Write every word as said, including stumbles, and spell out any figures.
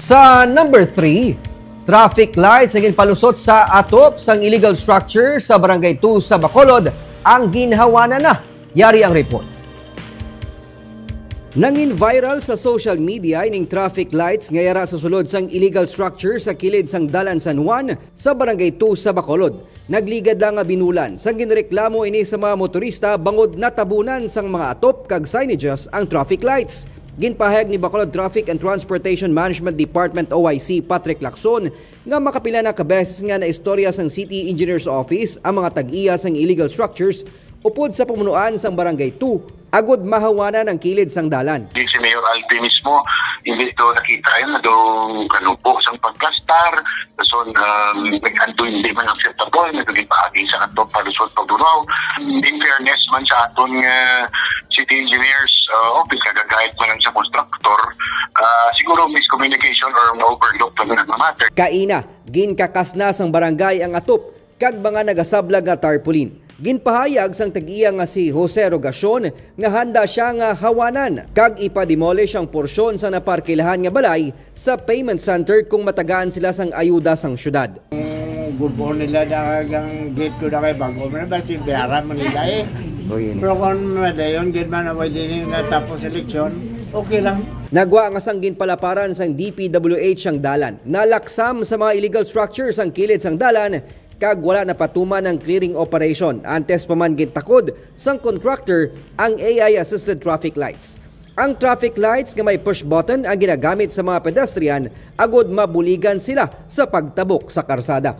Sa number three, traffic lights nga ginpalusot sa atop sang illegal structure sa Barangay two sa Bacolod ang ginhawanan na. Yari ang report. Nangin viral sa social media ining traffic lights nga yara sa sulod sang illegal structure sa kilid sang Dalan San Juan sa Barangay two sa Bacolod. Nagligad lang nga binulan sang ginreklamo ini sa mga motorista bangod natabunan sang mga atop kag signages ang traffic lights. Ginpahayag ni Bacolod Traffic and Transportation Management Department, O I C, Patrick Lacson nga makapila na ka beses nga naistorya sang City Engineers Office ang mga tag-iya sang illegal structures upod sa pamunuan sang Barangay two, agod mahawanan ang kilid sang dalan. Di si Mayor Alpi mismo, hindi to nakita yun na doon kanupo sang pagplastar. So, um, nag-anto hindi man acceptable na ito gipaagi sa ato palusot pagbunaw. In fairness man sa aton nga city engineers uh, office, nagagayat man lang sa constructor, uh, siguro miscommunication or na-overlook lang ang matter. Kaina, ginkakas na sang barangay ang atop kag mga nagasablag nga tarpaulin. Ginpahayag sang tag-iya nga si Jose Rogacion nga handa sia nga hawanan kag ipa-demolish ang porsyon sa naparkilahan nga balay sa payment center kung matagaan sila sang ayuda sang syudad. Gulpon nila dagang gate ko na kay bago man ba si biyaran man nila eh. Pero kung madayon gid man away din nga tapos eleksyon, okay lang. Nagwa nga sang ginpalaparan sang D P W H ang dalan, nalaksam sa mga illegal structures ang kilid sang dalan kag wala napatuman ang clearing operation antes pa man gintakod sang contractor ang A I assisted traffic lights. Ang traffic lights nga may push button ang ginagamit sa mga pedestrian agod mabuligan sila sa pagtabok sa karsada.